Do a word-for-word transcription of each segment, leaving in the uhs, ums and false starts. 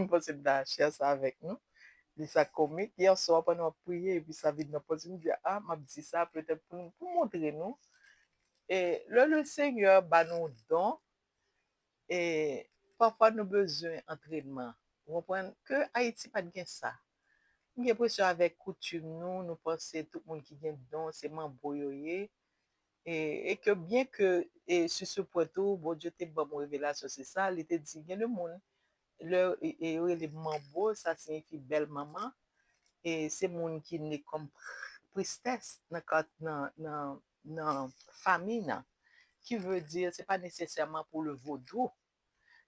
M panse m ta share sa avèk nou. Li sa komik. Yè swa, pandan m ap priye, epi sa vin nan panse m, m di, a, m ap di sa petèt pou nou, pou montre nou. E lè le Senyè ba nou don, e pafwa nou bezwen antrènman. Ou konprann ke Ayiti pa t gen sa. M gen enpresyon avèk koutim nou, nou panse tout moun ki gen don, se manbo yo ye. E, e ke byen ke, e sou se pwen tou, Bondye te ban m revelasyon, se sa, li te di, gen de moun, lè, e, e yo rele manbo, sa siyifi bèl manman, e se moun ki ne kòm pristès nan, nan, nan, nan fanmi nan. Ki vle di, se pa nesesèman pou le vodou.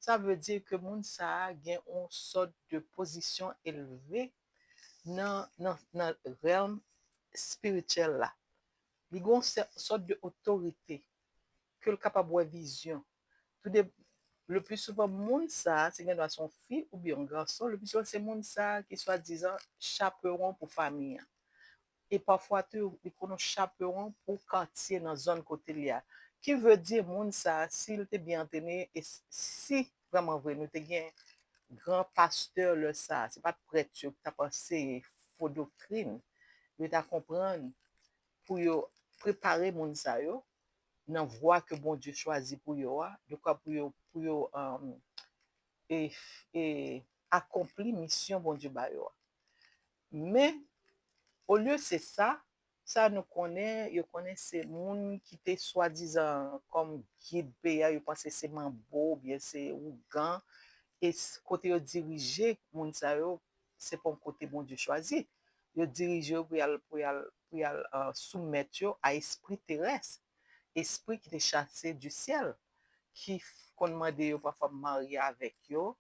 Sa vle di ke moun sa a gen yon sòt de pozisyon elve nan, nan, nan realm espirityèl la. Li gen yon sòt de otorite ke l kapab wè vizyon. Tou de, le pli souvan, moun sa a, se gendwa se yon fi oubyen yon gason, le pli souvan se moun sa a ki swadizan chapewon pou fanmi an. E pafwa tou, li konn yon chapewon pou katye nan zòn kote li a. Ki vle di, moun sa a, si l te byen antrene, e si vrèman vre nou te gen gran pastè lè sa a, se pa t prèt yo ki t ap anseye fo doktrin, yo ta konprann pou yo prepare moun sa yo nan vwa ke Bondye chwazi pou yo a, dekwa pou yo, pou yo, e, e akonpli misyon Bondye ba yo a. Men, olye se sa, sa nou konnen, yo konnen se moun ki te swadizan kòm gid peyi a, yo panse se manbo oubyen se ougan, e kote yo dirije moun sa yo, se pa yon kote Bondye chwazi. Yo dirije yo pou y al, pou y al, pou y al soumèt yo a espri terès, espri ki te chase di syèl, ki konn mande yo pafwa marye avèk yo,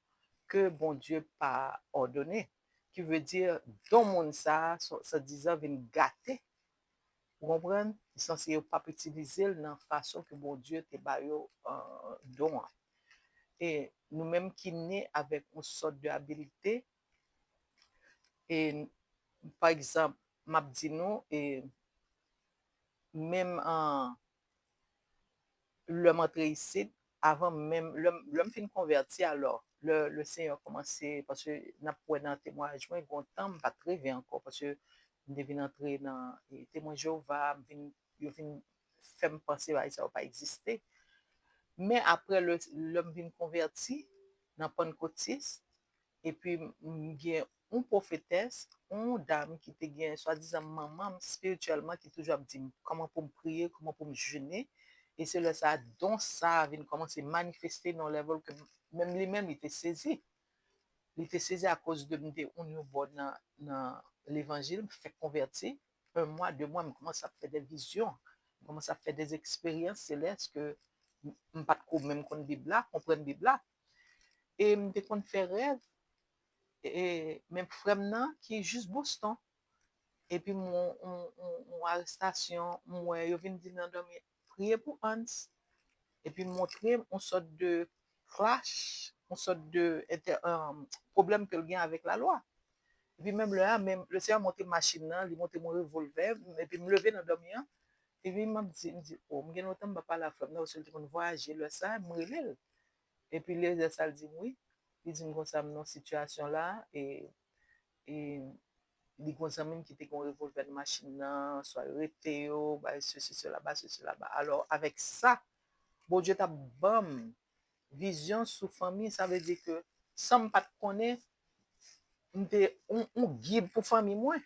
ke Bondye pa òdone. Ki vle di, don moun sa a, swadizan vin gate. Ou konprann? Li sanse yo p ap itilize l nan fason ke Bondye te ba yo don an. E nou menm ki ne avèk yon sòt de abilite, e pa egzanp, m ap di nou, e menm an, lè m antre isit, avan menm, lè m, lè m fin konvèti, alò, lè, le Senyè kòmanse, paske n ap wè nan temwayaj mwen, gen yon tan m pa t reve ankò, paske m te vin antre nan, e, Temwen Jewova, m vin, yo vin fè m panse bagay sa yo pa egziste. Men apre, lè, lè m vin konvèti nan Pannkotis, epi m gen yon pwofetès, yon dam ki te gen swadizan manman m espirityèlman ki toujou ap di m kòman pou m priye, kòman pou m jene. E se lè sa a, don sa a vin kòmanse manifeste nan yon level ke menm li menm li te sezi. Li te sezi akoz de m te yon newborn nan, nan levanjil, m fèk konvèti. Un mwa, de mwa, m kòmanse ap fè de vizyon, m kòmanse ap fè de eksperyans selès ke m pa t ko menm konn Bib la, konprann Bib la. E m te konn fè rèv, e, men frè m nan ki jis Boston. Epi m wè yon, yon, yon, yon arestasyon, m wè yo vin di nan dòmi, priye pou Hans. Epi montre m yon sòt de clash, yon sòt de entè-, pwoblèm ke l gen avèk lalwa. Epi menm lè a, menm, le Senyè montre m machin nan, li montre m yon revòlvè, epi m leve nan dòmi an. Epi m ap di, m di, o, m gen lontan m pa pale ak frè m nan, paske l te konn vwayaje lè sa, m rele l. Epi lè sa l di m wi, li di m konsa m nan sitiyasyon la, e, e li gon zanmi m ki te gen yon revòlvè nan machin nan, swa yo rete yo, bay sesi, sela, ba sesi, sela, ba. Alò, avèk sa, Bondye t ap ban m vizyon sou fanmi, sa vle di ke san m pa t konnen, m te yon, yon gid pou fanmi mwen.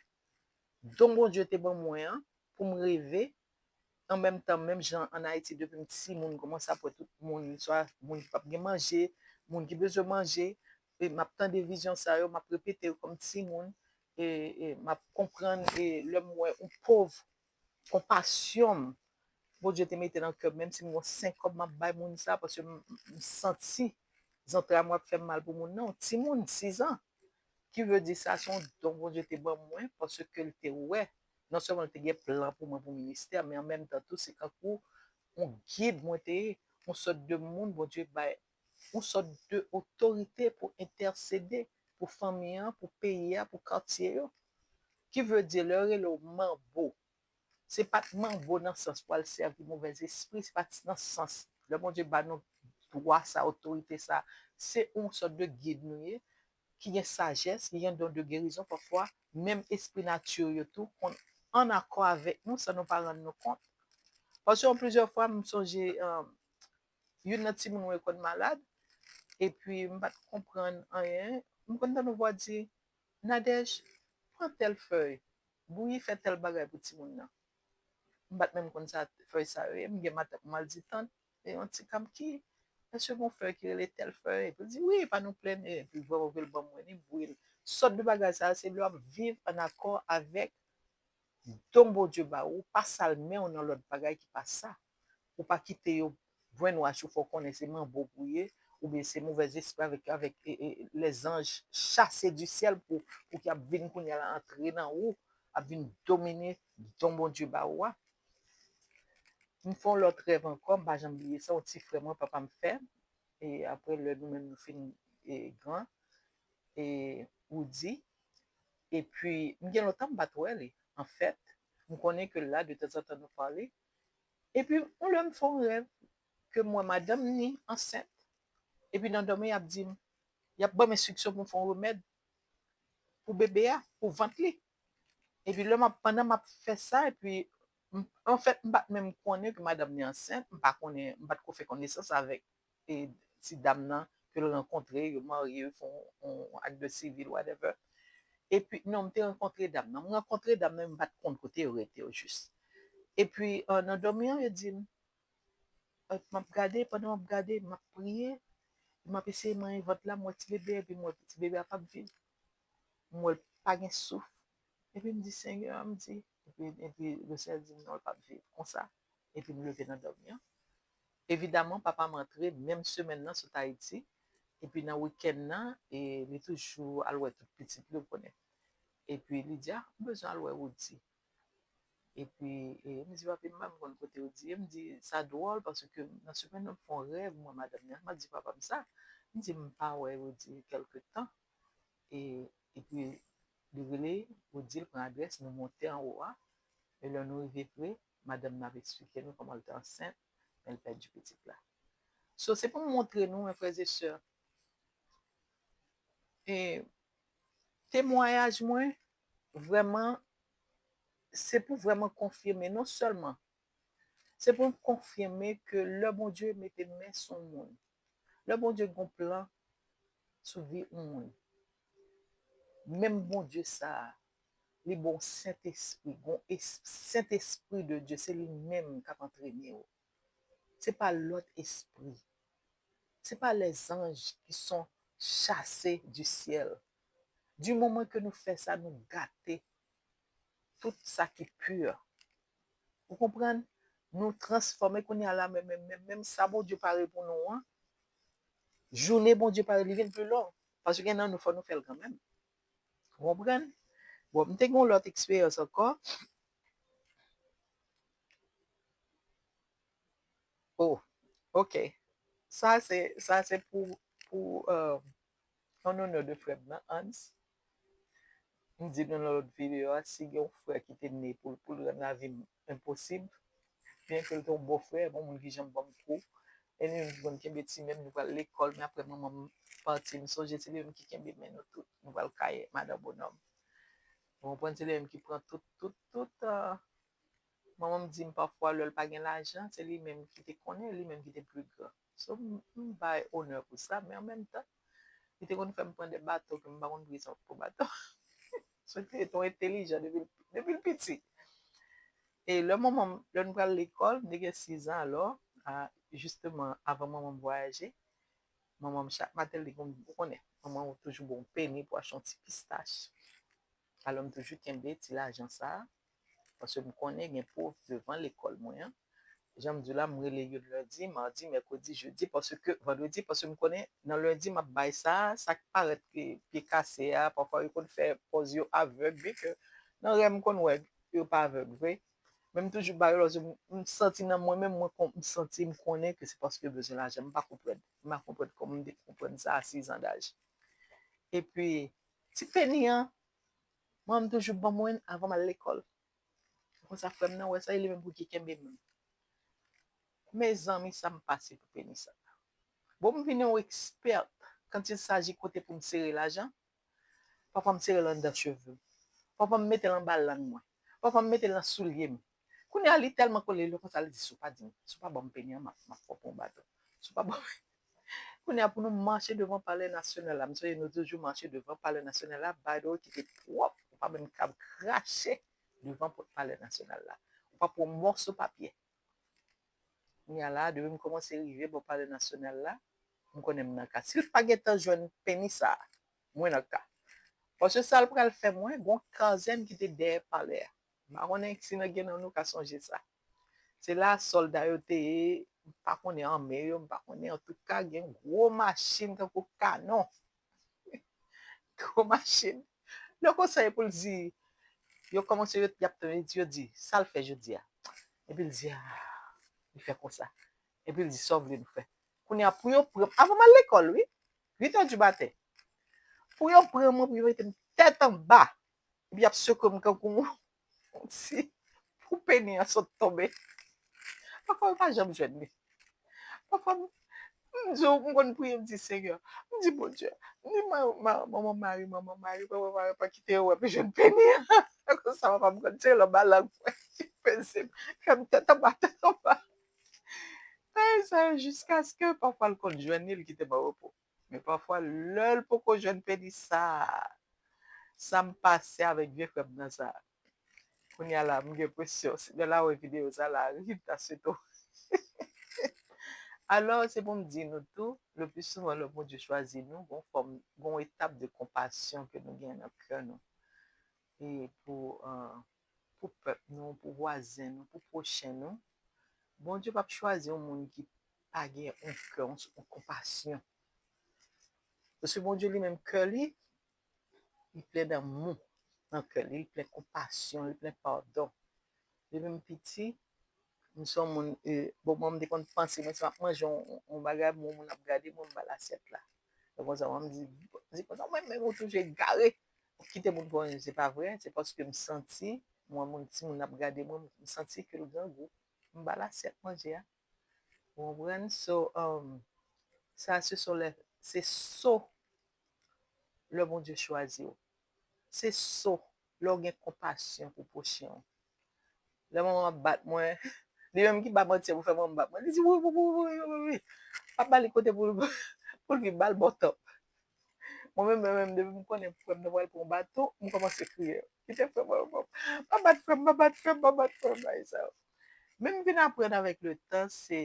Don Bondye te ban mwen an, pou m reve, an menm tan, menm jan ann Ayiti, depi m timoun, kòmanse ap wè tout moun, swa moun ki p ap gen manje, moun ki bezwen manje, e m ap tande vizyon sa yo, m ap repete yo kòm timoun, e, e m ap konprann, e lè m wè yon pòv, konpasyon m, Bondye te mete nan kè m, menm si m gon senk kòb, m ap bay moun sa, paske m, m santi zantray mwen ap fè m mal pou moun nan, yon timoun, sizan. Ki vle di sa, se yon don Bondye te ban mwen, paske l te wè, non sèlman l te gen plan pou mwen pou ministè, men an menm tan tou, se kankou yon gid mwen te ye, yon sòt de moun Bondye bay, yon sòt de otorite pou entèsede pou fanmi an, pou peyi a, pou katye yo. Ki vle di, lè yo rele w manbo, se pa t manbo nan sans pou al sèvi movèzespri, se pa t nan sans, lè Bondye ba nou dwa sa, otorite sa, se yon sòt de gid nou ye. ki gen sajès, ki gen don de gerizon, pafwa, menm espri nati yo tou konn ann akò avèk nou san nou pa rann nou kont. Paske yon plizyè fwa, m sonje, um, youn nan timoun mwen konn malad, epi m pa t konprann anyen. M konn tande yon vwa di, Nadège, pran tèl fèy, bouyi, fè tèl bagay pou timoun nan. M pa t menm konn sa fèy sa yo ye, m gen matant mwen al di, tant, e yon ti kanm ki, èske gon fèy ki rele tèl fèy? Epi l di, wi, pa nou plènnen. Epi l voye l ban mwen, li bouyi l. Sòt de bagay sa yo, se lè w ap viv ann akò avèk don Bondye ba ou, pa sal men w nan lòt bagay ki pa sa. Ou pa kite yo brainwash ou, fè w konnen se manbo pou ye, oubyen se movèzespri avèk, avèk, e, e, lèzanj chase di syèl pou, pou ki ap vin kounye a la antre nan ou, ap vin domine don Bondye ba ou a. M fè yon lòt rèv ankò, m pa janm bliye sa, yon ti frè mwen, papa m fè, e apre lè nou menm nou fin, e, gran, e, Woody, epi m gen lontan m pa t wè li, anfèt, m konnen ke l la, detanzantan nou pale, epi yon lè m fè yon rèv ke m wè madanm ni ansent, epi nan dòmi y ap di m, y ap ban m enstriksyon pou m fè yon remèd pou bebe a, pou vant li. Epi lè m ap, pandan m ap fè sa, epi m, anfèt, m pa t menm konnen ke madanm ni ansent, m pa konnen, m pa t ko fè konesans avèk, e, ti dam nan, ke l rankontre, yo marye, yo fè yon, yon ak de sivil, whatever. Epi, non, m te rankontre dam nan. M rankontre dam nan, m pa t konn kote yo rete yo jis. Epi, e, nan dòmi an, yo di m, e, m ap gade, pandan m ap gade, m ap priye, m ap eseye manyen vant la, m wè ti bebe, epi m wè ti bebe a p ap viv. M wè l pa gen souf. Epi m di, Senyè, m di, epi, epi Lesenyè di m, non, l p ap viv konsa. Epi m leve nan dòmi an. Evidaman, papa m antre menm semèn nan sot Ayiti. Epi nan wikenn nan, e li toujou al wè tout pitit li, ou konnen. Epi li di, a, m bezwen al wè Woody. Epi, e, m di, papi, m pa menm konn kote Woody ye. M di, sa dwòl, paske nan semèn nan, m fè yon rèv, mwen, madanm nan, m al di papa m sa. M di, m pa wè Woody kèlke tan. E, epi, li rele, Woody, l pran adrès, nou monte anwo a. E lè nou rive pre, madanm nan ap eksplike nou kòman l te ansent, men l pèdi pitit la. So, se pou m montre nou, mes frères et sœurs, e temwayaj mwen, vrèman, se pou vrèman konfime, non sèlman, se pou m konfime ke lè Bondye mete men sou yon moun, lè Bondye gen yon plan sou vi yon moun, menm Bondye sa a, li ba w Sentespri, gen es-, Sentespri de Dye, se li menm k ap antrene w. Se pa lòt espri. Se pa lèzanj ki son chase di syèl. Di moman ke nou fè sa, nou gate tout sa ki pi. Ou konprann? Nou transfòme kounye a la, men, men, men, menm sa Bondye pare pou nou an, jounen Bondye pare, li vin pi long. Paske gen nan nou, fò nou fè l kanmenm. Ou konprann? Bon, m te gen yon lòt eksperyans ankò. Oh, ok. Sa se, sa se pou, pou, euh, an onè de frè m nan, Hans. M di nou nan lòt videyo a, si gen yon frè ki te ne pou, pou l rann lavi m enposib, byen ke l te yon bon frè, bon moun ki janm ban m kou. E li menm ki konn kenbe timoun, nou pral lekòl, men apre manman m pati, m sonje se li menm ki kenbe men nou tout. Nou pral kay madan bonòm. Ou konprann, se li menm ki pran tout, tout, tout, euh, manman m di m pafwa, lè l pa gen lajan, se li menm ki te konnen, li menm ki te pi gran. So, m, m bay onè pou sa, men an menm tan, li te konn fè m pran de baton ke m pa konn prizon pou baton. So, li te yon entelijan depi, depi l piti. E lè manman m, lè nou pral lekòl, m te gen sis an alò, a, jisteman, avan manman m vwayaje, manman m chak maten, li konn, ou konnen, manman w toujou ba w peni pou achte yon ti pistach. Alò, m toujou kenbe ti lajan sa a, paske m konnen gen pwòf devan lekòl mwen an. Jan m di w la, m rele youn lendi, madi, mèkredi, jedi, paske, vandredi, paske m konnen nan lendi m ap bay sa a, sa k parèt ke pye kase a, pafwa yo konn fè pòz yo avèg, byen ke nan rèv m konn wè yo pa avèg vre. Men m toujou ba yo, lòske m, m santi nan mwen menm, mwen kon-, m santi, m konnen ke se paske yo bezwen lajan. M pa konprann. M pa konprann kòman m te konprann sa a sis an daj. Epi, ti peni an, manman m toujou ban mwen avan m al lekòl. Konsa frè m nan wè sa, e li menm pou ki kenbe m. Mezanmi, sa m pase pou peni sa. Bon, m vin yon ekspè quand il s'agit kote pou m sere lajan. Pafwa m sere l anndan cheve m. Pafwa m mete l anba lang mwen. Pafwa m mete l nan soulye m. Kounye a li tèlman kolere, lè konsa li di, "Si w pa di m, si w pa ban m peni an, m ap, m ap fè w pran yon baton. Si w pa ban m." Kounye a pou nou mache devan Palè Nasyonal la, m sonje nou toujou mache devan Palè Nasyonal la, by the way, ki te pwòp, ou pa menm kab krache devan Palè Nasyonal la. Ou pa pran yon mòso papye. Kounye a la, depi m kòmanse rive bò Palè Nasyonal la, m konnen m nan ka. Si l pa gentan jwenn peni sa a, mwen nan ka. Paske sa l pral fè mwen, gon kazèn ki te dèyè palè a. M pa konnen si nan gen nan nou ka sonje sa. Se la sòlda yo te ye, m pa konnen ame yo, m pa konnen, antouka, gen gwo machin tankou kanon. Gwo machin. Lè konsa, epi l di, yo kòmanse, yo, y ap tann, yo di, "Sa l fè jodi a?" Epi l di, "Ah," li fè konsa. Epi l di, "Sa w vle nou fè?" Kounye a, pou yo pran m, avan m al lekòl, wi, uit è di maten. Pou yo pran mwen, pou yo mete m tèt anba. Epi y ap sekwe m kankou yon ti pou peni an sot tonbe. Pafwa, yo pa janm jwenn li. Pafwa, m, m di, m konn priye, m di, "Senyè," m di, "Bondye," m di, "Ma-, ma-, manman Mari, manman Mari, manman Mari, pa kite yo wè m jwenn peni an." Konsa, papa m konn tire l anba lang mwen. Peze m, fè m tèt anba, tèt anba. Ay, sa, jiskaske pafwa l konn jwenn li, l kite m an repo. Men pafwa, lè l poko jwenn peni sa, sa m pase avèk vye frè m nan sa. Kounye a la, m gen presyon. Si lè l a wè videyo sa la, ri m ta sweto. Alò, se pou m di nou tou, le pli souvan, lè Bondye chwazi nou, gon fòm, gon etap de konpasyon ke nou gen nan kè nou. E pou, euh, pou pèp nou, pou vwazen nou, pou pwochen nou, Bondye p ap chwazi yon moun ki pa gen yon kè, yon, yon konpasyon. Paske Bondye li menm, kè li, li plen damou nan kè li, li plen konpasyon, li plen padon. Depi m piti, m se yon moun, e, bon, mwen, m te konn panse, mwen, si m ap manje yon, yon bagay, bon, moun ap gade mwen, m ba l asyèt la. E konsa, mwen, m di, di konsa, mwen, men ou toujou egare. Ou kite moun pou manje, se pa vre, se paske m santi, mwen, moun, timoun ap gade mwen, m santi ke l grangou. M ba l asyèt manje a. Ou konprann? So, um, sa, se son lè, se so lè Bondye chwazi w. Se so lè w gen konpasyon pou pwochen w. Lè manman m ap bat mwen, li menm ki ba manti pou fè manman m bat mwen. Li di, "Wi, wi, wi, wi, wi, wi, wi." Pa ba li kote pou, pou l vin ba l bò tanp. Mwen menm, mwen menm, depi m konnen frè m nan pral pran yon baton, m kòmanse kriye. Kite frè m, pa bat frè m, pa bat frè m, pa bat frè m, bagay sa yo. Men m vin aprann avèk le tan, se,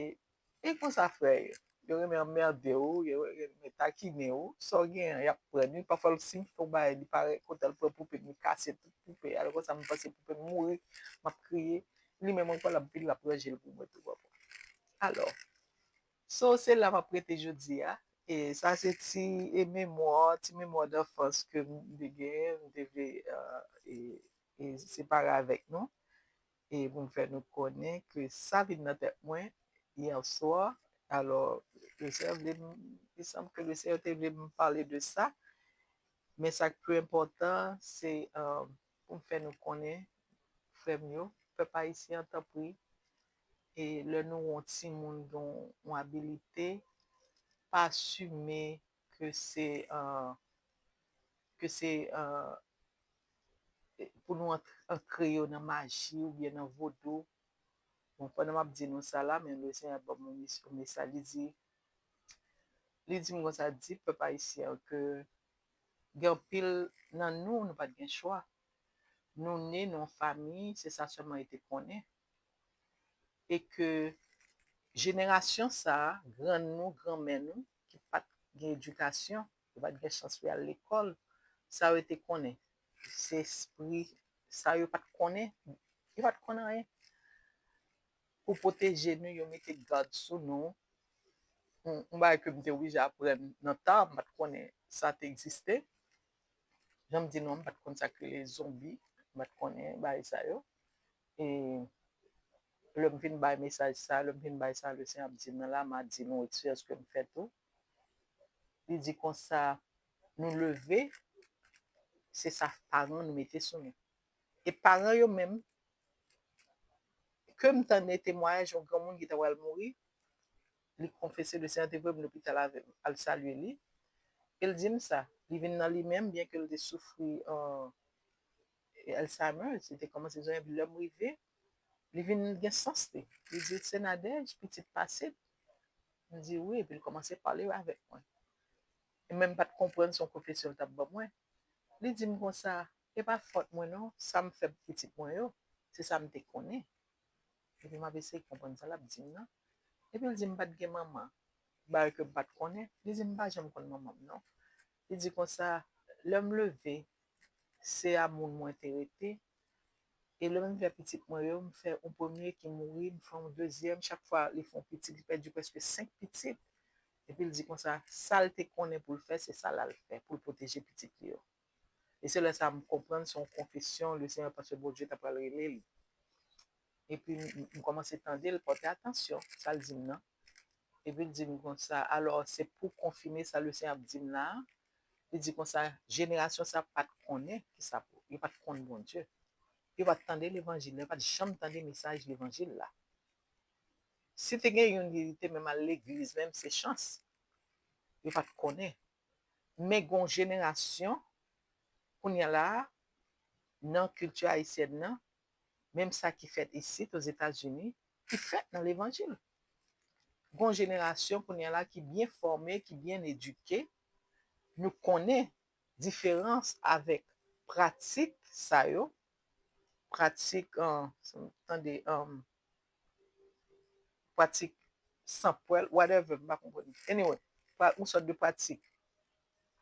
e konsa frè yo. Yo renmen anmède w, yo renmen takinen w, sa w genyen an, y ap pran li. Pafwa, si m fè yon bagay, li parèt kontan, l pran poupe m, li kase tout poupe. Alò konsa, m panse poupe m mouri, m ap kriye. Li menm ankò, l ap vin, l ap ranje l pou mwen tou, pafwa. Alò, so, se la m ap rete jodi a. E sa se ti, e memwa, ti memwa danfans ke m te genyen, m te vle, euh, e, e separe avèk nou. E pou m fè nou konnen ke sa vin nan tèt mwen yè swa. Alò, le Senyè vle m, il semble que le Senyè te vle m pale de sa. Men sa k pi enpòtan, se, euh, pou m fè nou konnen, frè m yo, pèp ayisyen an, tanpri, e lè nou wè yon timoun gen yon, yon abilite, pa asime ke se, euh, ke se, euh, pou nou ank-, ankre yo nan maji oubyen nan vodou. Bon, pandan m ap di nou sa la, men le Senyè ban m yon mis-, yon mesaj, li di, li di m konsa, di pèp ayisyen an ke gen anpil nan nou, nou pa t gen chwa. Nou ne nan yon fanmi, se sa sèlman yo te konnen. E ke jenerasyon sa a, grann nou, granmè nou, ki pa t gen edikasyon, yo pa t gen chans pou y al lekòl, sa yo te konnen, se espri, sa yo pa t konnen, yo pa t konn anyen. Pou pwoteje nou, yo mete gad sou nou. Yon, yon bagay ke m te oblije aprann nan ta, m pa t konnen sa te egziste. Jan m di nou an, m pa t konn sa k rele zonbi, m pa t konnen bagay sa yo. E lè m fin bay mesaj sa, lè m fin bay sa, le Senyè ap di m nan la, m a di nou eksperyans ke m fè tou. Li di konsa, nou leve, se sa paran nou mete sou nou. E paran yo menm, ke m tande temwayaj yon granmoun ki ta pral mouri, li konfese, le Senyè te voye m lopital avè m, al salye li. E l di m sa, Li vin nan li menm, byen ke l te soufri, euh, Alzheimer, li te kòmanse zonyan, epi lè m rive, li vin gen sans li. Li di, "Se Nadège, pitit pase?" M di, "Wi," epi l kòmanse pale avèk mwen. E menm pa t konprann se yon konfesyon l t ap ban mwen. Li di m konsa, "E pa fòt mwen non, sa m fè pitit mwen yo, se sa m te konnen." Epi m ap eseye konprann sa l ap di m nan. Epi l di m pa t gen manman, bagay ke m pa t konnen. Li di m pa janm konn manman m non. Li di konsa, lè m leve, se a moun mwen te rete. E lè m fè pitit mwen yo, m fè yon premye ki mouri, m fè yon dezyèm, chak fwa li fè yon pitit, li pèdi prèske senk pitit. Epi l di konsa, sa l te konnen pou l fè, se sa l al fè, pou l pwoteje pitit li yo. E se lè sa a m konprann se yon konfesyon, le Senyè, paske Bondye t ap pral rele li. Epi m, m, m kòmanse tande l, pòte atansyon, sa l di m nan. Epi l di m konsa, alò, se pou konfime sa le Senyè ap di m la a. Li di konsa, jenerasyon sa pa t konnen ki sa pou, yo pa t konn Bondye. Yo pa t tande levanjil la, yo pa t janm tande mesaj levanjil la. Si te gen youn ki te menm al legliz, menm se chans. Yo pa t konnen. Men gen yon jenerasyon, kounye a la a, nan kilti ayisyèn nan, menm sa ki fèt isit, Ozetazini, ki fèt nan levanjil. Gen yon jenerasyon, kounye a la, ki byen fòme, ki byen edike. Nou konnen diferans avèk pratik sa yo, pratik, euh, tande, euh, pratik san pwèl, whatever, m pa konprann. Anyway, pra-, yon sòt de pratik.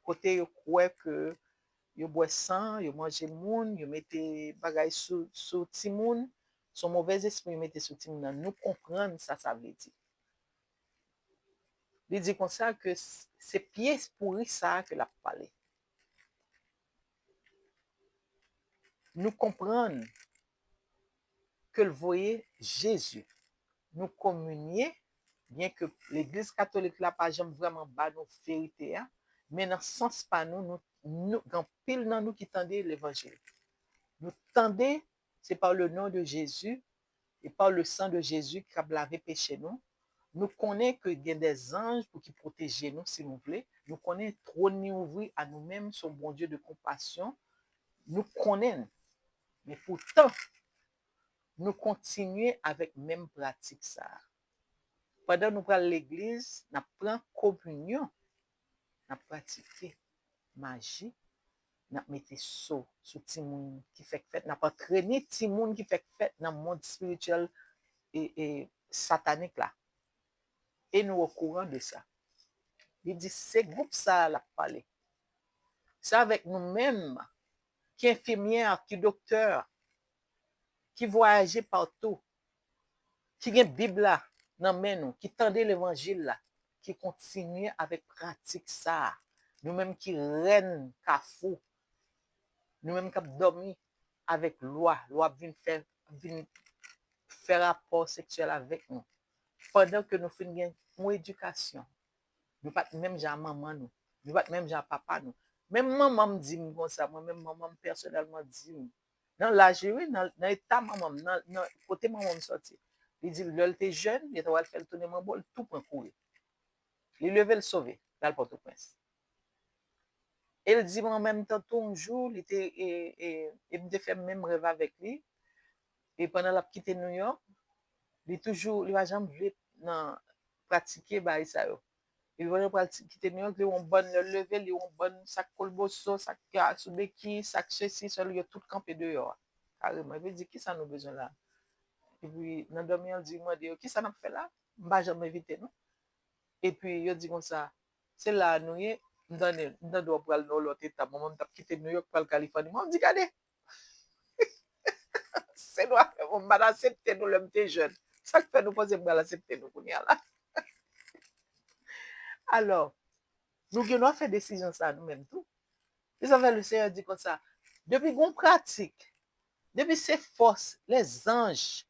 Kote yo kwè ke yo bwè san, yo manje moun, yo mete bagay sou, sou timoun, se yon movèz espri yo mete sou timoun nan. Nou konprann sa sa vle di. Li di konsa ke s-, se pye pouri sa a ke l ap pale. Nou konprann ke l voye Jezi. Nou kominye, byen ke legliz katolik la pa janm vrèman ba nou verite a, men nan sans pa nou, nou, nou, gen anpil nan nou ki tande levanjil. Nou tande, c'est par le nom de Jésus et par le sang de Jésus ki ap lave peche nou. Nou konnen ke gen de zanj pou ki pwoteje nou si nou vle. Nou konnen twòn li ouvri a nou menm, se yon Bondye de konpasyon. Nou konnen l. Men poutan, nou kontinye avèk menm pratik sa a. Pandan nou pral legliz, n ap pran kominyon, n ap pratike maji, n ap mete so sou timoun ki fèk fèt, n ap antrene timoun ki fèk fèt nan mond espirityèl e, e satanik la. E nou okouran de sa. Li di, se gwoup sa a l ap pale. Se avèk nou menm, ki enfimyè, ki doktè, ki vwayaje patou, ki gen Bib la nan men nou, ki tande levanjil la, ki kontinye avèk pratik sa a. Nou menm ki rèn Kafou, nou menm k ap dòmi avèk lwa, lwa ap vin fè, vin fè rapò seksyèl avèk nou. Pandan ke nou fin gen yon edikasyon, nou pa t menm jan a manman nou, nou pa t menm jan a papa nou. Menm manman m di m konsa, mwen menm manman m pèsonèlman di m, nan laj li wi, nan, nan eta manman m, nan, nan kote manman m sòti. Li di lè l te jèn, yo ta pral fè l tounen manbo, l tou pran kouri. Li leve, l sove, l al Pòtoprens. E l di m an menm tan tou, yon jou, li te, e, e, e m te fè menm rèv avèk li. E pandan l ap kite Nouyòk, li toujou, li pa janm vle nan pratike bagay sa yo. Epi pandan l pral ti-, kite Nouyòk, li wè yon bòn, lè l leve, li wè yon bòn sak kolboso, sak ka-, sou beki, sak sesi, sèl yo tout kanpe deyò a. Kareman. Epi l di, "Kisa nou bezwen la?" Epi nan dòmi an, l di, mande yo, "Kisa n ap fè la? M pa janm envite nou." Epi yo di konsa, "Se la a nou ye, m tande, m tande w ap pral nan yon lòt eta. Manman m t ap kite Nouyòk pral Kalifòni." Mwen, m di, "Gade! Se nou afè mwen, m pa t aksepte nou lè m te jèn. Sa k fè nou panse m pral aksepte nou kounye a la?" Alò, nou gen dwa fè desizyon sa a nou menm tou. Se sa fè le Senyè di konsa, depi gon pratik, depi se fòs, lèzanj,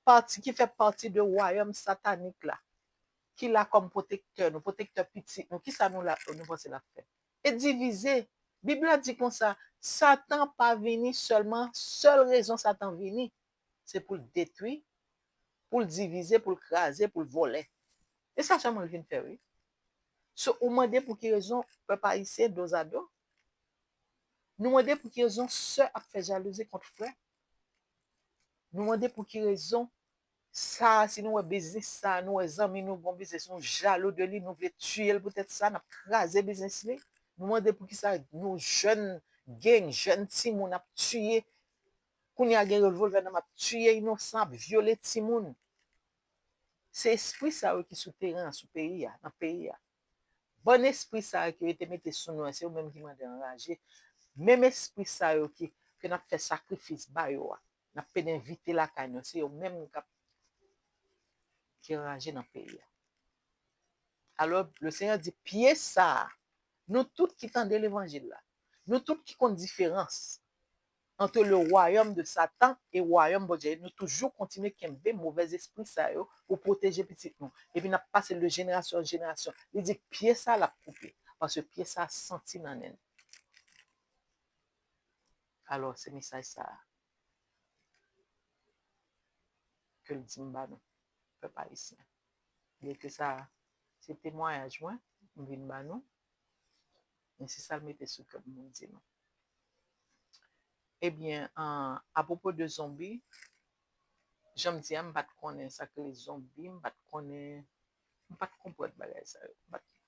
pati ki fè pati de wayòm satanik la, ki la kòm pwotektè nou, pwotektè pitit nou, kisa nou la, nou panse l ap fè? E divize. Bib la di konsa, Satan pa vini sèlman, sèl rezon Satan vini, se pou l detwi, pou l divize, pou l kraze, pou l vòlè. E sa sèlman l vin fè, wi. So, ou mande pou ki rezon pèp ayisyen dozado? Nou mande pou ki rezon sè ap fè jalouzi kont frè? Nou mande pou ki rezon sa, si nou wè biznis sa, nou wè zanmi nou bon biznis, nou jalou de li, nou vle tiye l poutèt sa, n ap kraze biznis li? Nou mande pou ki sa nou jèn gang, jèn timoun ap tiye, kounye a gen revòlvè nan men, ap tiye inosan, ap vyole timoun? Se espri sa yo ki sou teren an, sou peyi a, nan peyi a. Bann espri sa yo ki yo te mete sou nou an, se yo menm ki mande anraje. Menm espri sa yo ki, ke n ap fè sakrifis ba yo a, n ap pede envite lakay nou, se yo menm k ap, ki anraje nan peyi a. Alò, le Senyè di, pye sa a, nou tout ki tande levanjil la, nou tout ki konn diferans entre le royaume de Satan et royaume Bondye, nou toujou kontinye kenbe movèz espri sa yo pou pwoteje pitit nou. Epi n ap pase de jenerasyon an jenerasyon. Li di pye sa l ap koupe, paske pye sa santi nan nen. Alò, se mesaj sa a ke l di m ba nou, pèp ayisyen. Byen ke sa, se temwayaj mwen, m vin ba nou. Men se sa l mete sou kè m pou m di nou. Ebyen, an, apwopo de zonbi, jan m di a, m pa t konnen sa k rele zonbi, m pa t konnen, m pa t konprann bagay sa yo. M pa t,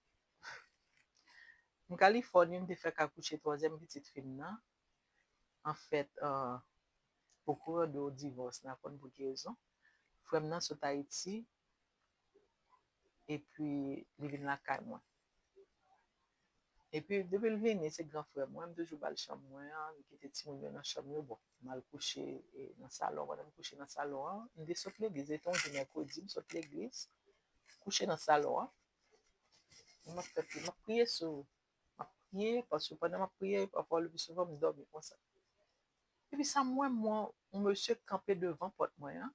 m Kalifòni, m te fèk akouche twazyèm pitit fi m nan. Anfèt, an, pwokirè de divòs la konn pou ki rezon. Frè m nan sot Ayiti, epi li vin lakay mwen. Epi, depi l vini, se gran frè mwen, m toujou ba l chanm mwen an, li kite timoun yo nan chanm yo. Bon, m al kouche, e, nan salon, pandan m kouche nan salon an, m te sot legliz, e te yon jou mèkredi, m sot legliz, kouche nan salon an. M ap fè pri-, m ap priye sou, m ap priye, paske pandan m ap priye, pafwa, le pli souvan, m dòmi konsa. Epi sa m wè, m wè yon mesye kanpe devan pòt mwen an.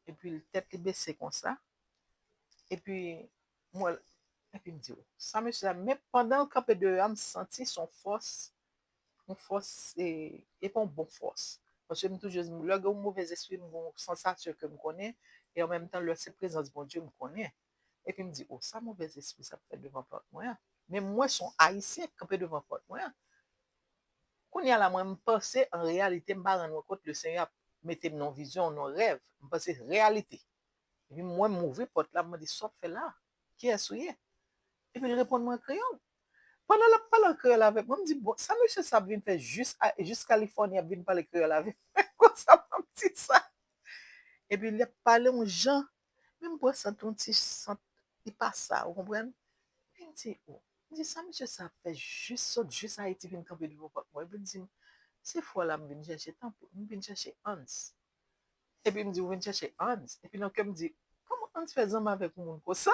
Epi tèt li bese konsa. Epi m wè l, epi m di, "Oh, sa mesye a," men pandan l kanpe deyò a, m santi se yon fòs, yon fòs, e, e pa yon bon fòs. Paske m toujou di, lè gen yon movèz espri, m gen yon sansasyon ke m konnen, e an menm tan, lè se prezans Bondye, m konnen. Epi m di, "Oh, sa movèz espri sa ap fè devan pòt mwen an?" Men m wè se yon Ayisyen k kanpe devan pòt mwen an. Kounye a la, mwen, m panse, an reyalite, m pa rann mwen kont Lesenyè ap mete m nan yon vizyon, nan yon rèv. M panse reyalite. Epi m wè m ouvri pòt la, m mande, "Sa w ap fè la? Kiyès ou ye?" Epi l reponn mwen an kreyòl. Pandan l ap pale an kreyòl avèk mwen, m di, "Bon, sa mesye sa ap vin fè jis a, jis Kalifòni ap vin pale kreyòl avè m?" Konsa m ap di sa. Epi l ap pale yon jan, men m pran sant yon ti sant, li pa sa, ou konprann? Epi m di, "Oh," m di, "Sa mesye sa ap fè jis sot, jis Ayiti vin kanpe devan pòt mwen?" Epi l di m, "Se fwa la m vin chèche, tanpri, m vin chèche Hans." Epi m di, "Ou vin chèche Hans?" Epi nan kè m di, "Kòman Hans fè zanmi avèk yon moun konsa?"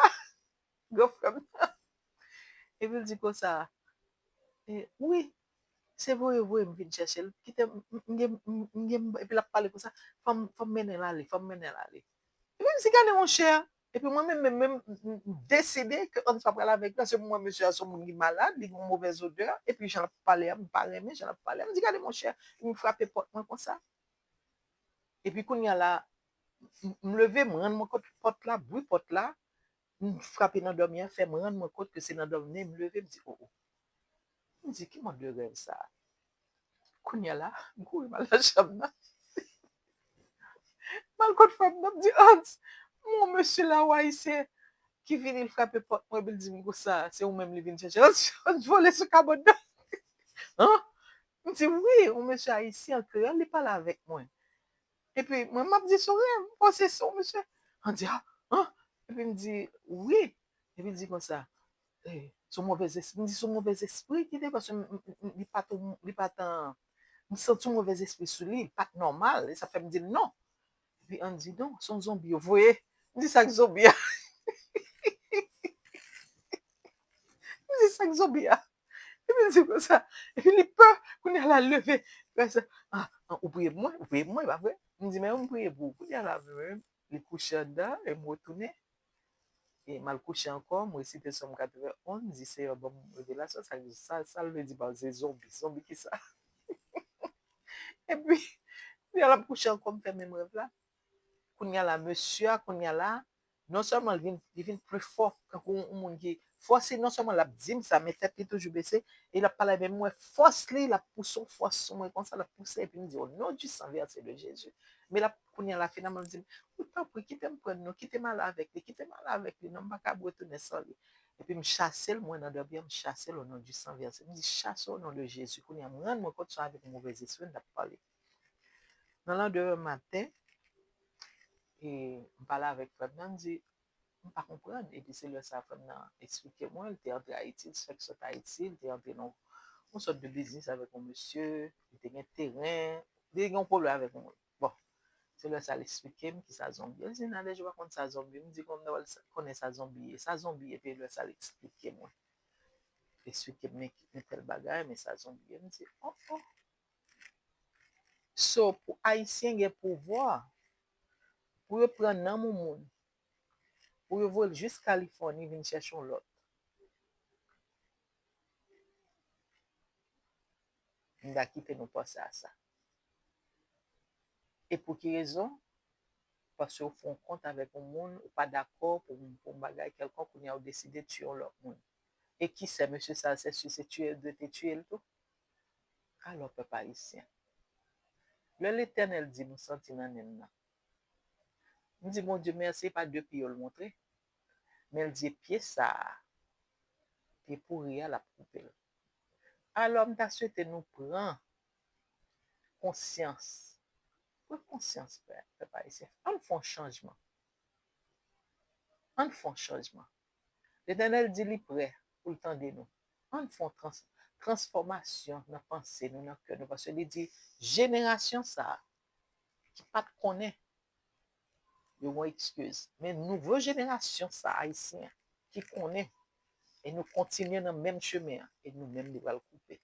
Gran frè m nan. Epi l di konsa, e, "Wi, se voye, voye m vin chèche l. Kite m, m, m gen, m, m gen," epi l ap pale konsa, "Fò m, fò m mennen l ale, fò m mennen l ale." Epi m di, "Gade monchè." Epi mwen menm, menm, menm, m, m deside ke Hans pa pral avèk li, paske mwen, mesye a se yon moun ki malad, li gen yon movèz odè, epi jan l ap pale a, m pa renmen jan l ap pale a. M di, "Gade monchè," epi m frape pòt mwen konsa. Epi kounye a la, m, m leve, m rann mwen kont pòt la, bri pòt la, m frape nan dòmi an, fè m rann mwen kont ke se nan dòmi, m leve, m di, "Oh, oh." M di, "Ki mòd de rèv sa a?" Kounye a la, m kouri m al nan chanm nan. M al kot frè m nan, m di, "Hans, m wè yon mesye la, yon Ayisyen, ki vini, l frape pòt mwen, epi l di m konsa, se ou menm li vin chèche." Hans, Hans vole sou kabòd nan. An? M di, "Wi, yon mesye ayisyen an kreyòl, li pale avèk mwen." Epi mwen, m ap di, "Se yon rèv, m panse se yon mesye." An di, "Ah, ah." Epi m di, "Wi." Epi l di konsa, "Eh, se yon movèz espri." M di, "Se yon movèz espri ki te, paske m, m, m, li pa t, li pa t, m santi yon movèz espri sou li, li pa t nòmal." E sa fè m di l, "Non." Epi Hans di, "Non, se yon zonbi yo voye." M di, "Sa k zonbi a?" M di, "Sa k zonbi a?" Epi l di konsa. Epi li pè. Kounye a la, l leve. Li fè sa, "Ah, ah, ou priye pou mwen? Ou priye pou mwen, pa vre?" M di, "Men m priye pou ou." Kounye a la, men, li kouche anndan, e m retounen. E m al kouche ankò, m resite Sòm katrevenn onz, di, "Seyè, ban m revelasyon, sa, sa, sa l vle di pa se zonbi, zonbi ki sa?" Epi, kounye a l ap kouche ankò, m fè menm rèv la. Kounye a la, mesye a, kounye a la, non sèlman li vin, li vin pli fò, tankou yon moun ki, Fòs li, non sèlman l ap di m sa, men tèt li toujou bese, e l ap pale avè m, mwen fòs li, l ap pouse yon fòs sou mwen konsa, l ap pouse, epi m di, "Au nom du sang versé de Jésus." Men l ap, kounye a la, finalman, l di m, "Wi, tanpri, kite m pran l non, kite m ale avèk li, kite m ale avèk li non, m pa kab retounen san li." Epi m chase l, mwen nan dòmi an, m chase l au nom du sang versé. M di, "Chase au nom de Jésus." Kounye a, m rann mwen kont se avèk movèzespri m t ap pale. Nan landemen maten, e, m pale avèk frè m nan, m di, "M pa konprann." Epi se lè sa frè m nan eksplike mwen, li te antre Ayiti, li fèk sot Ayiti, li te antre nan yon sòt de biznis avèk yon mesye, li te gen teren, li te gen yon pwoblèm avèk yon moun. Bon, se lè sa l eksplike m ki sa zonbi ye. Li di, "Nadège, ou pa konn sa zonbi ye." M di, "Kòman m ta pral sa, konnen sa zonbi ye? Sa zonbi ye?" Epi lè sa l eksplike mwen. Li eksplike m, "Men, men tèl bagay, men sa zonbi ye." M di, "Oh, oh." So, pou Ayisyen gen pouvwa, pou yo pran nanm yon moun, pou yo voye l jis Kalifòni vin chèche yon lòt. M ta kite nou panse a sa. E pou ki rezon? Paske ou fè yon kont avèk yon moun, ou pa dakò pou, pou yon bagay kèlkonk, kounye a ou deside tiye yon lòt moun. E ki sè mesye sa, sè si se tiye l dwe te tiye l tou? Alò, pèp ayisyen, lè Letènèl di m, m santi nan nen m nan, m di, "Bondye, mèsi," e pa de pye l montre, men l di, "Pye sa a, pye pouri a, l ap koupe l." Alò, m ta swete nou pran konsyans. Pran konsyans, pè-, pèp ayisyen. Ann fè yon chanjman. Ann fè yon chanjman. Letènèl di li prè pou l tande nou. Ann fè yon trans-, transfòmasyon nan panse nou, nan kè nou, paske li di, jenerasyon sa a ki pa t konnen, yo gon eskiz. Men nouvo jenerasyon sa a, ayisyen, ki konnen, e nou kontinye nan menm chemen an, e nou menm li pral koupe.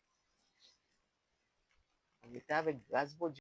Rete avèk gras Bondye.